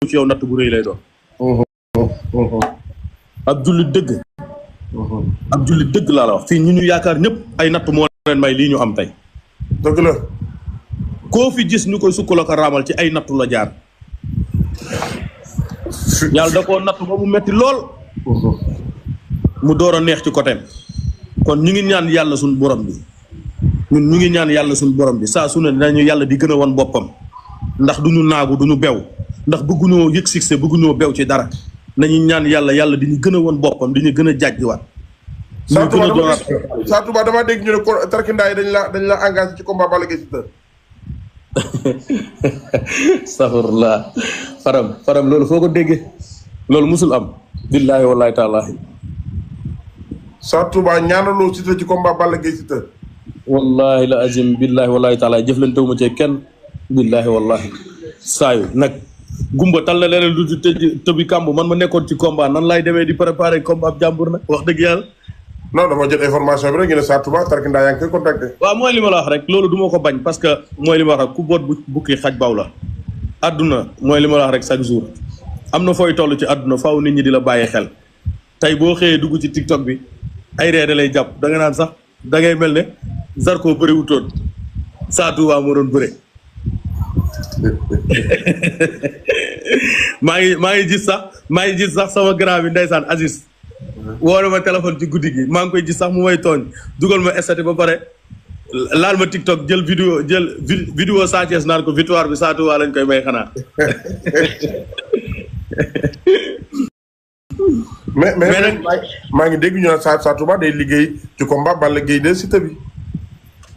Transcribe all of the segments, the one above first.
ci yow natt bu rëy lay doon. ab jullit dëgg. ab jullit dëgg laa la wax fii ñu yaakaar ñëpp ay natt moo leen may lii ñu am tey. dëgg la. koo fi gis ñu koy sukkala ko raamal ci ay nattu la jaar. yàlla da koo natt ba mu metti lool. mu door a neex ci côté kon ñu ngi ñaan yàlla suñu borom bi ñun ñu ngi ñaan yàlla suñu borom bi saa su ne dañu yàlla di gën a wan boppam ndax duñu naagu duñu bew ndax bëgguñoo yëg succès bëgguñoo bew ci dara nañu ñaan yàlla di ñu gën a wan boppam di ñu gën a jàjjiwaat. Sa Touba dama dégg ñu ne ko tarkindaa yi dañ la engagé ci combat Balla Gaye Siteu. Astaghfirullah faram loolu foo ko déggee loolu musul am billaahi wallaahi taalaahi. Sa Touba ñaanaloo Siteu ci combat Balla Gaye Siteu. wallaahi la azim billaahi wallaahi taalaahi jëflante wu ma cee kenn billaahi wallaahi saayu nag gumba tal na leneen lu tëbi kàmb man ma nekkoon ci combat nan laay demee di préparer combat ab jàmbur nag wax dëgg yàlla. non dama jot information bi rek ñu ne Sa Touba tarkindaa yaa ngi koy contacté. waaw mooy li ma la wax rek loolu du ma ko bañ parce que mooy li ma wax rek ku boot bukki xaj baw la. àdduna mooy li ma la wax rek chaque jour am na fooy toll ci àdduna faaw nit ñi di la bàyyi xel tey boo xëyee dugg ci TikTok bi ay ree da lay jàpp da nga naan sax da ngay mel ne Zarko bëri wutoon Sa Touba moo doon bëre. maa ngi gis sax sama grand bi ndeysaan Aziz woo na ma téléphone ci guddi gi maa ngi koy gis sax mu may tooñ dugal ma estati ba pare laal ma TikTok jël vidéo Sa Thiès naan ko victoire bi Sa Touba lañ koy may xanaa. mais nag maa ngi dégg ñu naan Sa Touba day liggéey ci combat Balla Gaye de Siteu bi.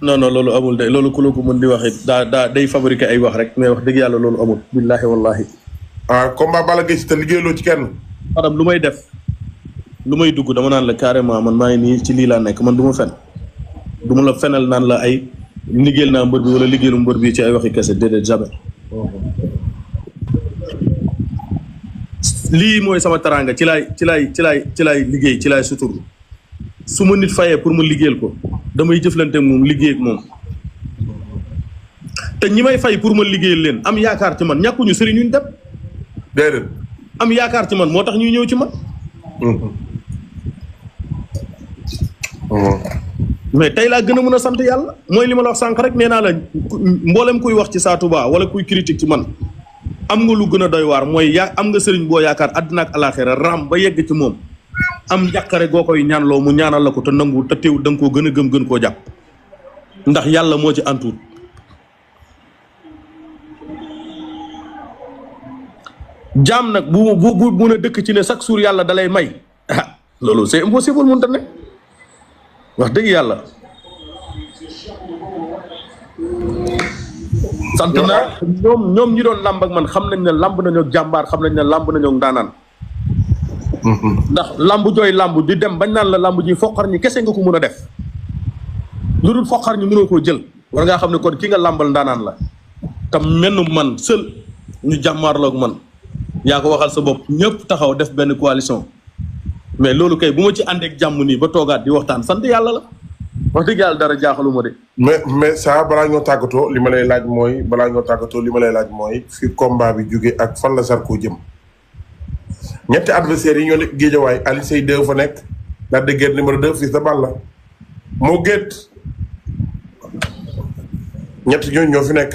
non loolu amul de loolu ku la ko mën di wax it daa day fabriquer ay wax rek mais wax dëgg yàlla loolu amul billaahi wallaahi. combat Balla Gaye Siteu liggéeyloo ci kenn. maanaam lu may def lu may dugg dama naan la carrément man maa ngi nii ci lii laa nekk man du ma fen du ma la fenal naan la ay liggéeyal naa mbër bi wala liggéeyalu mbër bi ci ay waxi kese déedéet jamais. lii mooy sama teraanga ci laay liggéey ci laay sutur su ma nit fayee pour ma liggéeyal ko damay jëflante moom liggéey ak moom te ñi may fay pour ma liggéeyal leen am yaakaar ci man ñàkkuñu sëriñ ñu dem. déedéet. am yaakaar ci man moo tax ñuy ñëw ci man. mais tey laa gën a mën a sant yàlla mooy li ma la wax sànq rek nee naa la mboolem kuy wax ci Sa Touba wala kuy critique ci man am nga lu gën a doy waar mooy am nga sëriñ boo yaakaar àddina ak alaaxira ram ba yegg ci moom am njàqare goo koy ñaanloo mu ñaanal la ko te nangu te teewul da nga koo gën a gëm gën koo jàpp ndax yàlla moo ci antuut. jaam nag bu mun a dëkk ci ne chaque jour yàlla dalay may loolu c'est impossible mënta ne wax dëgg yàlla. sant naa ñoom ñi doon làmb ak man xam nañ ne làmb nañoo jàmbaar xam nañ ne làmb nañoo ndaanaan. ndax làmb jooy làmb di dem bañ naan la làmb ji foqar ñi kese nga ko mën a def lu dul foqar ñi mënoo koo jël war ngaa xam ne kon ki nga làmbal ndaanaan la tam menn man seul ñu jàmmaarloog man yaa ko waxal sa bopp ñëpp taxaw def benn coalition mais loolu kay bu ma ci àndeek jàmm nii ba toogaat di waxtaan sant yàlla la wax dëgg yàlla dara jaaxaluma de. mais ça balaa ñoo tàggatoo li ma lay laaj mooy fi combat bi jóge ak fan la Zarko jëm ñetti adversaires yi ñoo nekk Géejawaay Alioune Seye 2 fa nekk Lac de Guiers numéro 2 Fils de Balla moo géet ñetti ñooñu ñoo fi nekk.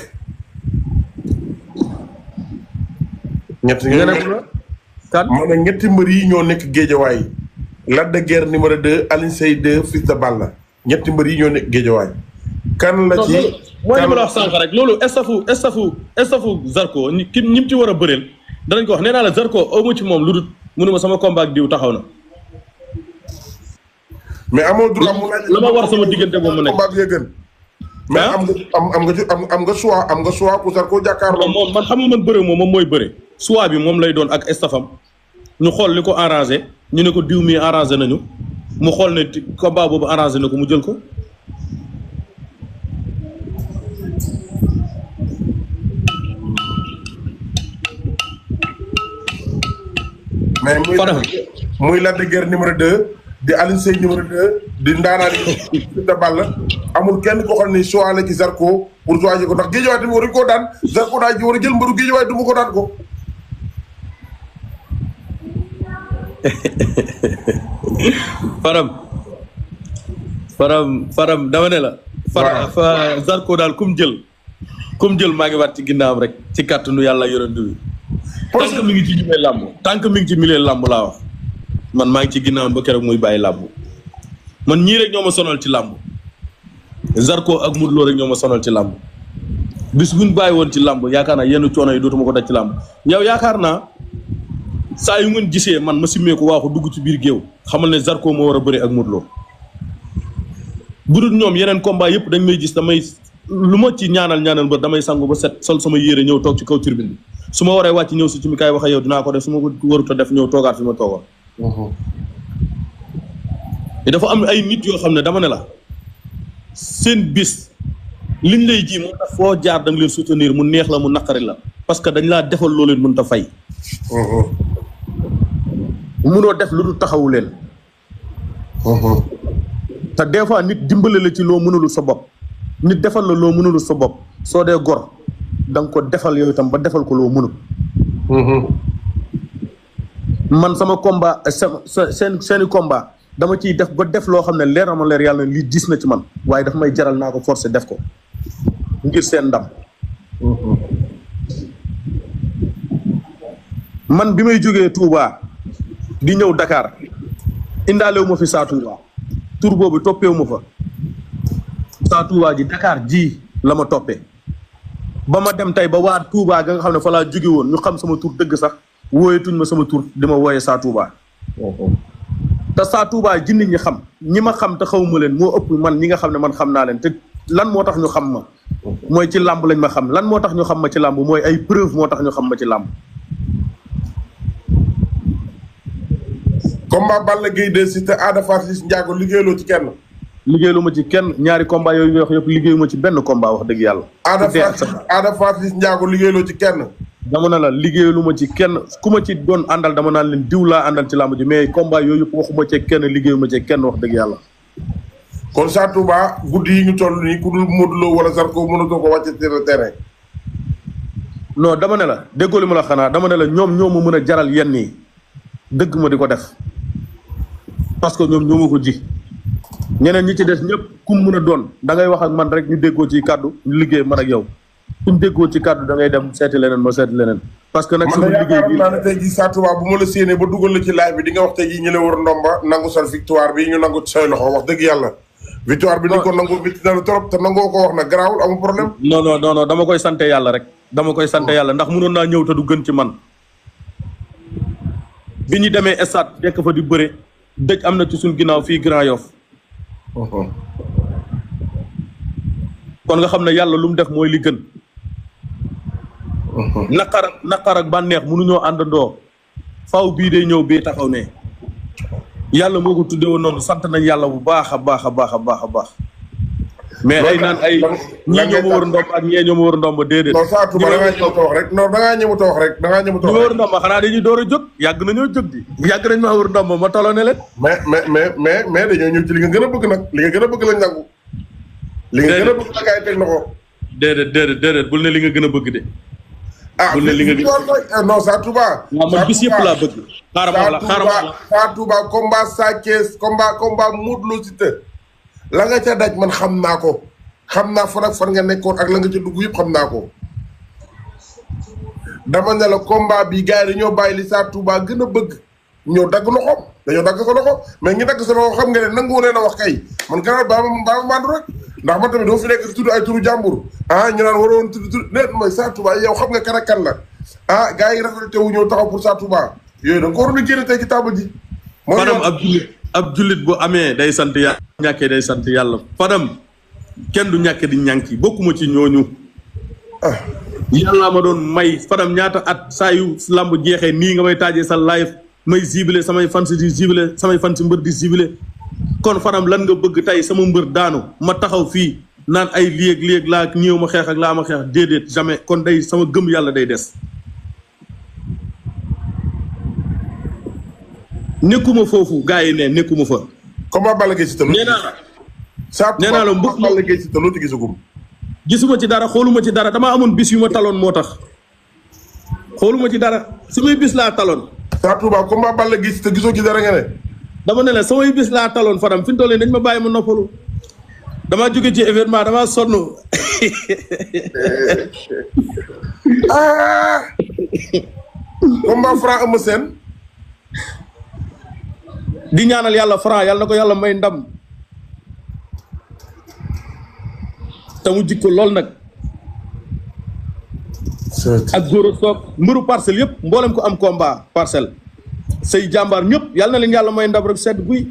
ñetti mbër yi ñoo nekk Géejawaay Lac de Guiers numéro 2 Alioune Seye 2 Fils de Balla ñetti mbër yi ñoo nekk Géejawaay. kan la ci mooy li ma la wax sànq rek loolu estafu Zarko ñi ci war a bëreel danañ ko wax nee naa la Zarko amu ci moom lu dul mënuma sama combat ak diw taxaw na. mais amoo droit la ma war sama diggante moom mu nekk combat bi gën. mais am nga choix ku Zarko jàkkaarloo. moom man xam nga man bëre moom mooy bëre choix bi moom lay doon ak estafam ñu xool li ko arrangé ñu ne ko diw mi arrangé nañu mu xool ne combat boobu arrangé na ko mu jël ko. mais muy Lac de Guiers numéro 2 di Alioune Seye numéro 2 di ndaanaan Fils de Balla amul kenn koo xam ne choix la ci Zarko pour choisir ko ndax Géejawaay tamit waruñu koo daan Zarko daa ji war a jël mbëru Géejawaay du ma ko daan ko. faram dama ne la. Zarko daal kum jël maa ngi waat ci ginnaawam rek ci kàttanu yàlla yonent bi. tant que mi ngi ci jumee làmb tant que mi ngi ci milieu làmb laa wax man maa ngi ci ginnaawam ba keroog muy bàyyi làmb man ñii rek ñoo ma sonal ci làmb Zarko ak Modou Lo rek ñoo ma sonal ci làmb bis buñ bàyyi woon ci làmb yaakaar naa yenn coono yi dootuma ko daj ci làmb yow yaakaar naa saa yu ngeen gisee man ma simmee ko waaxu dugg ci biir géew xamal ne Zarko moo war a bëri ak Modou Lo bu dul ñoom yeneen combat yëpp dañ may gis damay lu ma ci ñaanal ba damay sangu ba set sol sama yére ñëw toog ci kaw tribune bi su ma waree wàcc ñëw si ci mi kaay wax ak yow dinaa ko def su ma ko warut a def ñëw toogaat fi ma toogoon. dafa am ay nit yoo xam ne dama ne la seen bis liñ lay ji moo tax foo jaar da nga leen soutenir mu neex la mu naqari la parce que dañ laa defal loo leen mën ta fay. munoo def lu dul taxawu leen. te des fois nit dimbale la ci loo mënulul sa bopp nit defal la loo mënulul sa bopp soo dee gor da nga ko defal yow itam ba defal ko loo mënul. man sama combat seeni combat dama ciy def ba def loo xam ne leer na ma leer yàlla lii diis na ci man waaye daf may jaral naa ko forcer def ko ngir seen ndam. man bi may jógee Touba di ñëw Dakar indaalewu ma fi Saa Touba tur boobu toppeewu ma fa Saa Touba ji Dakar ji la ma toppee ba ma dem tey ba waa Touba ga nga xam ne fa laa jóge woon ñu xam sama tur dëgg sax wooyetuñ ma sama tur di ma wooyee Saa Touba. te Saa Touba ji nit ñi xam ñi ma xam te xawuma leen moo ëpp man ñi nga xam ne man xam naa leen te lan moo tax ñu xam ma mooy ci làmb lañ ma xam lan moo tax ñu xam ma ci làmb mooy ay preuve moo tax ñu xam ma ci làmb. combat Balla Gaye 2 Siteu Ada Fass Liss Ndiago liggéeyaloo ci kenn. liggéeyalu ma ci kenn ñaari combat yooyu nga wax yëpp liggéeyu ma ci benn combat wax dëgg yàlla. Ada Fass Liss Ndiago liggéeyaloo ci kenn. dama na la liggéeyalu ma ci kenn ku ma ci doon àndal dama naan leen diw laa àndal ci làmb ji mais combat yooyu yëpp waxuma ci kenn liggéeyu ma ci kenn wax dëgg yàlla. kon Sa Touba guddi yi ñu toll nii ku dul Modou Lo wala Zarko mënatoo ko wàcce terrain. non dama ne la déggoo li ma la xanaa dama ne la ñoom ñoo ma mën a jaral yenn yi dëgg ma di ko def parce que ñoom ñoo ma ko ji. ñeneen ñi ci des ñëpp ku mu mën a doon da ngay wax ak man rek ñu déggoo ci kàddu ñu liggéey man ak yow suñ déggoo ci kàddu da ngay dem seeti leneen ma seeti leneen. parce que nag sama liggéey bi man de tey jii Sa Touba bu ma la séenee ba dugal la ci live bi di nga wax tey jii ñu la war ndomba nangu sal victoire bi ñu nangu say loxo wax dëgg yàlla. victoire bi ni ko nangu bi dina trop te nangoo ko wax nag garaawul amul problème. non dama koy sante yàlla rek dama koy sante yàlla ndax mënoon naa ñëw te du gën ci man. bi ñu demee stade dekk fa di bëre dëj am na ci suñ ginnaaw fii Grand Yoff. kon nga xam ne yàlla lu mu def mooy li gën. naqar ak bànneex mënuñoo àndandoo faw bii day ñëw bii taxaw ne yàlla moo ko tuddee woon noonu sant nañ yàlla bu baax a baax a baax a baax a baax. mais ay naan ay ñii ñoo ma war ndomb ak ñee ñoo ma war ndomb déedéet. non Sa Touba da ngaa ñëwut a wax rek non da ngaa ñëwut a wax rek da ngaa ñëwut a wax rek. ñu war ndomb xanaa dañuy door a jóg yàgg nañoo jóg di yàgg nañ maa war ndomb ma tolloo ne leen. mais dañoo ñëw ci li nga gën a bëgg nag li nga gën a bëgg lañ nangu. li nga gën a bëgg nag ay teg na ko. déedéet bul ne li nga gën a bëgg de. bul ne li nga gën a non Sa Touba. waaw man bis yëpp laa bëgg. xaaral Sa Touba combat Sa Thiès combat Modou Lo Siteu la nga ca daj man xam naa ko xam naa fan ak fan nga nekkoon ak la nga ca dugg yëpp xam naa ko dama ne la combat bi gars yi dañoo bàyyi li Sa Touba gën a bëgg ñoo dagg loxoom dañoo dagg sa loxo mais ñu dagg sa loxo xam nga ne nangu leen a wax kay man gannaaw baa ma mandu rek ndax man tamit doo fi nekk tudd ay turu jàmbur ñu naan waroon tudd net mooy Sa Touba yow xam nga kan ak kan la gars yi rafetlu wu ñëw taxaw pour Sa Touba yooyu da nga ko waroon a génne tey ci table ji. Fadam ab jullit bu amee day sant yàlla ñàkkee day sant yàlla Fadam kenn du ñàkke di ñànki bokkuma ci ñooñu. yàlla ma doon may Fadam ñaata at saa yu lamb jeexee nii nga may taajee sa live may zibilé samay fans di zibilé samay fans mbër di zibilé kon Fadam lan nga bëgg tey sama mbër daanu ma taxaw fii naan ay léeg laa ñëw ma xeex ak laa ma xeex déedéet jamais kon day sama gëm yàlla day des. nekkuma foofu gars yi ne nekkuma fa. comment Balla Gaye Siteu nee naa la mbëkk Balla Gaye Siteu loo ci gisagum. gisuma ci dara xooluma ci dara damaa amoon bis yu ma taloon moo tax xooluma ci dara samay bis laa taloon Sa Touba combat Balla gis te gisoo ci dara nga ne. dama ne la samay bis laa taloon Fadam fi mu toll nii dañ ma bàyyi ma noppalu damaa jóge ci événement damaa sonn. combat Franc Eumeu Sène. di ñaanal yàlla Franc yàlla na ko yàlla may ndam te mu jikko lool nag. ak góor a soog mbëru parcelle yëpp mboolem ko am combat parcelle say jàmbaar ñëpp yàlla na leen yàlla may ndam rek sedd guy.